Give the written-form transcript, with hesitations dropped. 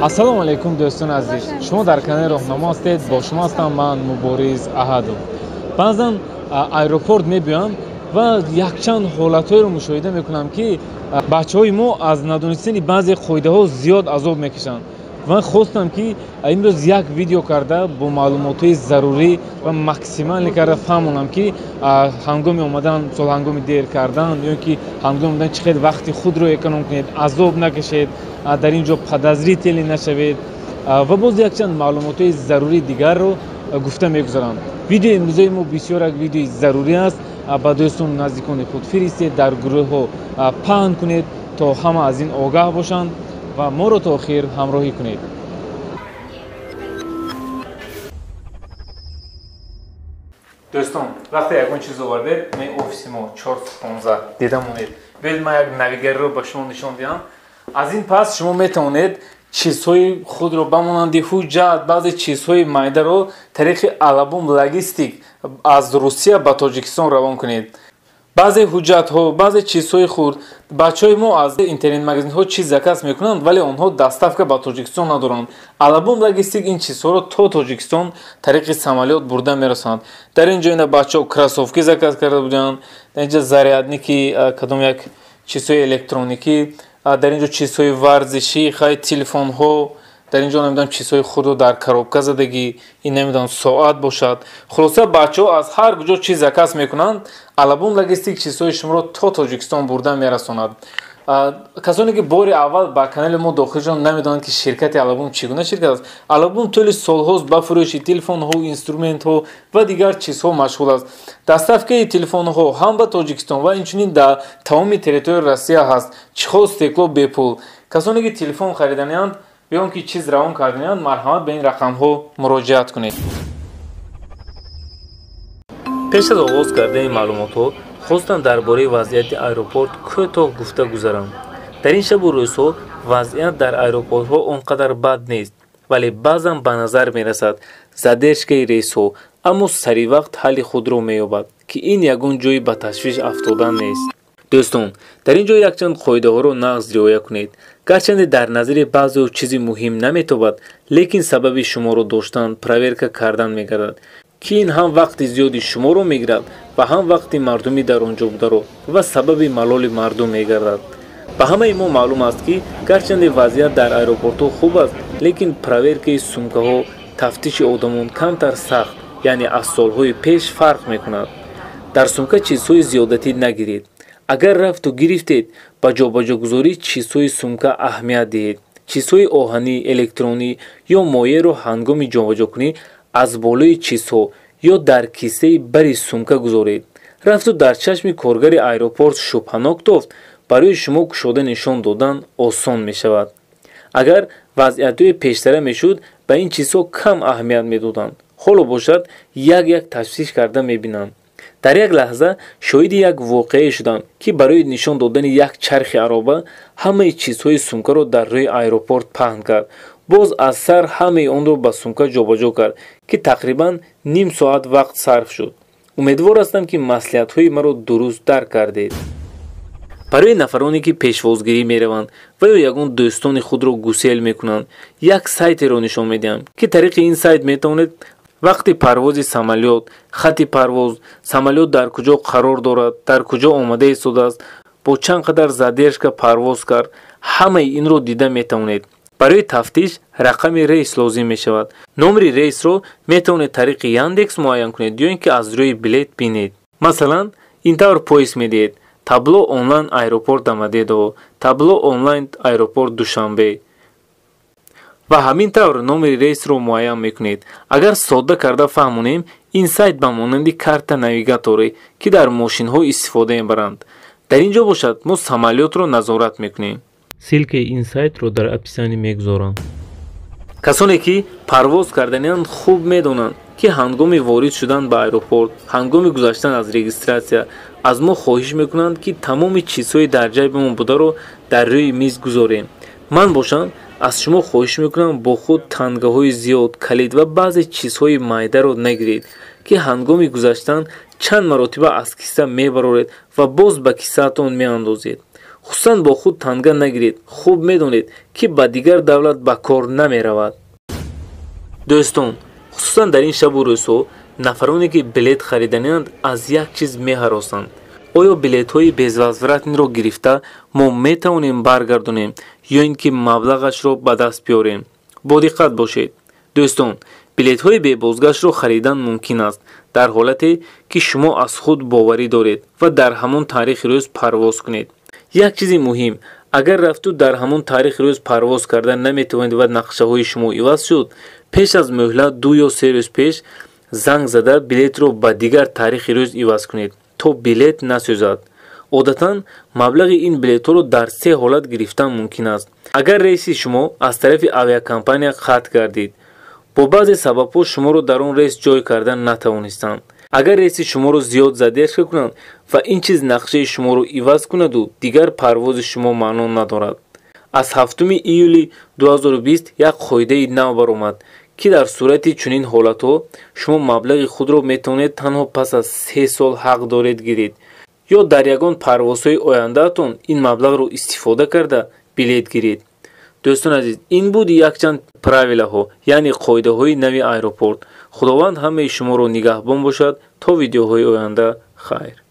Ассалому алайкум дӯстони азиз, шумо дар канали Роҳнамо ҳастед, бо шумо ҳастам ман Мубориз Аҳадов. Баъзан аэропорт мебиёям ва якчанд ҳолатҳоеро мушоҳида мекунам, ки бачаҳои мо аз надонистани баъзе қоидаҳо зиёд азоб мекашанд. Ман хостам, ки имрӯз як видео карда бо маълумотҳои зарурӣ ва максималӣ карда фаҳмонам, ки ҳангоми омадан, мисол ҳангоми дер кардан ё ки ҳангоми омадан чӣ хел вақти худро эконом кунед, азоб накашед, дар ин ҷо подозрительный нашавед ва боз якчанд маълумотҳои зарурии дигарро гуфта мегузарам. Видеои имрӯзаи мо бисёр як видеои зарурӣ аст. Ба дӯстону наздикони худ фиристед, дар гурӯҳҳо паҳн кунед, то ҳама аз ин огаҳ бошанд ва моро то охир ҳамроҳӣ кунед. Дӯстон, вақте ягон чиз овардед, ме офиси мо 415 дида монед. Биёед ман як навигариро ба шумо нишон диҳам. Аз ин пас шумо метавонед чизҳои худро ба монанди ҳуҷҷат, баъзе чизҳои майдаро тариқи Алабум Логистик аз Русия ба Тоҷикистон равон кунед. Баъзе ҳуҷҷатҳо, баъзе чизҳои хурд бачаҳои мо аз интернет-магазинҳо чиз заказ мекунанд, вале онҳо доставка ба Тоҷикистон надоранд. Алабум Логистик ин чизҳоро то Тоҷикистон тариқи самолёт бурда мерасонад. Дар ин ҷо ина бачаҳо кроссовки заказ карда буданд, дар ин ҷо зарядники, кадом як чизҳои электроникӣ, дар ин ҷо чизҳои варзишӣ, хай телефонҳо, дар ин ҷо намедонам чизҳои худро дар коробка задагӣ, ин намедонам соат бошад. Хулоса бачаҳо аз ҳар куҷо чиз заказ мекунанд, Алабум Логистик чизҳои шуморо то Тоҷикистон бурда мерасонад. Касоне ки бори аввал ба канали мо дохил шуданд, намедонанд, ки ширкати Алабум чӣ гуна ширкат аст. Алабум тӯли солҳост ба фурӯши телефонҳо, инструментҳо ва дигар чизҳо машғул аст. Доставкаи телефонҳо ҳам ба Тоҷикистон ва инчунин дар тамоми территорияи Россия ҳаст. Чиҳоз стекло бепул. Касоне ки телефон хариданианд ё он ки чиз равон карданианд, марҳамат ба ин рақамҳо муроҷиат кунед. Пеш аз оғоз кардани маълумотҳо хостам дар бораи вазъияти аэропорт кӯтоҳ гуфта гузарам. Дар ин шабу рӯзҳо вазъият дар аэропортҳо он қадар бад нест, вале баъзан ба назар мерасад задержкаи рейсҳо, аммо сари вақт ҳалли худро меёбад, ки ин ягон ҷои ба ташвиш афтодан нест. Дӯстон, дар ин ҷо якчанд қоидаҳоро нағз риоя кунед. Гарчанде дар назари баъзеҳо чизи муҳим наметобад, лекин сабаби шуморо доштан, проверка кардан мегардад, ки ин ҳам вақти зиёди шуморо мегирад ва ҳам вақти мардуми дар он ҷо бударо ва сабаби малоли мардум мегардад. Ба ҳамаи мо маълум аст, ки гарчанде вазъият дар аэропортҳо хуб аст, лекин проверкаи сумкаҳо, тафтиши одамон камтар сахт, яъне аз солҳои пеш фарқ мекунад. Дар сумка чизҳои зиёдатӣ нагиред. Агар рафту гирифтед, ба ҷобаҷогузории чизҳои сумка аҳамият диҳед. Чизҳои оҳанӣ, электронӣ ё моеъро ҳангоми ҷобаҷокунӣ аз болои чизҳо ё дар кисаи бари сумка гузоред. Рафту дар чашми коргари аэропорт шубҳанок тофт, барои шумо кушода нишон додан осон мешавад. Агар вазъиятҳои пештара мешуд, ба ин чизҳо кам аҳамият медоданд. Ҳоло бошад, як-як тафтиш карда мебинанд. Дар як лаҳза шоҳиди як воқеае шудам, ки барои нишон додани як чархи ароба ҳамаи чизҳои сумкаро дар рӯи аэропорт паҳн кард. Боз аз сар ҳамаи онро ба сумка ҷобаҷо кард, ки тақрибан ним соат вақт сарф шуд. Умедвор ҳастам, ки маслиҳатҳои маро дуруст дарк кардед. Барои нафароне, ки пешвозгирӣ мераванд ва ё ягон дӯстони худро гусел мекунанд, як сайтеро нишон медиҳам, ки тариқи ин сайт метавонед вақти парвози самолёт, хати парвоз, самолёт дар куҷо қарор дорад, дар куҷо омада истодааст, бо чанд қадар задержка парвоз кард, ҳамаи инро дида метавонед. Барои тафтиш рақами рейс лозим мешавад. Номери рейсро метавонед тариқи Яндекс муайян кунед ё ин ки аз рӯи билет бинед. Масалан, ин тавр поиск медиҳед: табло онлайн аэропорт Домодедово, табло онлайн аэропорт Душанбе ва ҳамин тавр номери рейсро муайян мекунед. Агар содда карда фаҳмонем, ин сайт ба монанди карта навигаторе, ки дар мошинҳо истифода мебаранд. Дар ин ҷо бошад, мо самолётро назорат мекунем. Ссылкаи ин сайтро дар описание мегузорам. Касоне ки парвоз карданианд хуб медонанд, ки ҳангоми ворид шудан ба аэропорт, ҳангоми гузаштан аз регистратсия аз мо хоҳиш мекунанд, ки тамоми чизҳои дар ҷайбамон бударо дар рӯи миз гузорем. Ман бошам аз шумо хоҳиш мекунам, бо худ тангаҳои зиёд, калид ва баъзе чизҳои майдаро нагиред, ки ҳангоми гузаштан чанд маротиба аз киса мебароред ва боз ба кисаатон меандозед. Хусусан бо худ танга нагиред. Хуб медонед, ки ба дигар давлат ба кор намеравад. Дӯстон, хусусан дар ин шабу рӯзҳо нафароне, ки билет хариданианд, аз як чиз меҳаросанд. Оё билетҳои безвозвратный ро гирифта мо метавонем баргардонем ё ин ки маблағашро ба даст биёрем? Бодиққат бошед, дӯстон. Билетҳои бебозгаштро харидан мумкин аст дар ҳолате, ки шумо аз худ боварӣ доред ва дар ҳамон таърихи рӯз парвоз кунед. Як чизи муҳим: агар рафту дар ҳамон таърихи рӯз парвоз карда наметавонед ва нақшаҳои шумо иваз шуд, пеш аз муҳлат 2 ё 3 рӯз пеш занг зада, билетро ба дигар таърихи рӯз иваз кунед, то билет насӯзад. Одатан маблағи ин билетҳоро дар се ҳолат гирифтан мумкин аст: агар рейси шумо аз тарафи авиакомпания қатъ гардид, бо баъзе сабабҳо шуморо дар он рейс ҷой карда натавонистанд, агар рейси шуморо зиёд задержка кунанд ва ин чиз нақшаи шуморо иваз кунаду дигар парвози шумо маъно надорад. Аз 7 июли 2020 як қоидаи нав баромад, ки дар сурати чунин ҳолатҳо шумо маблағи худро метавонед танҳо пас аз 3 сол ҳақ доред гиред ё дар ягон парвозҳои ояндаатон ин маблағро истифода карда билет гиред. Дӯстони азиз, ин буд якчанд правила ҳо, яъне қоидаҳои нави аэропорт. Худованд ҳамаи шуморо нигаҳбон бошад. То видеоҳои оянда хайр.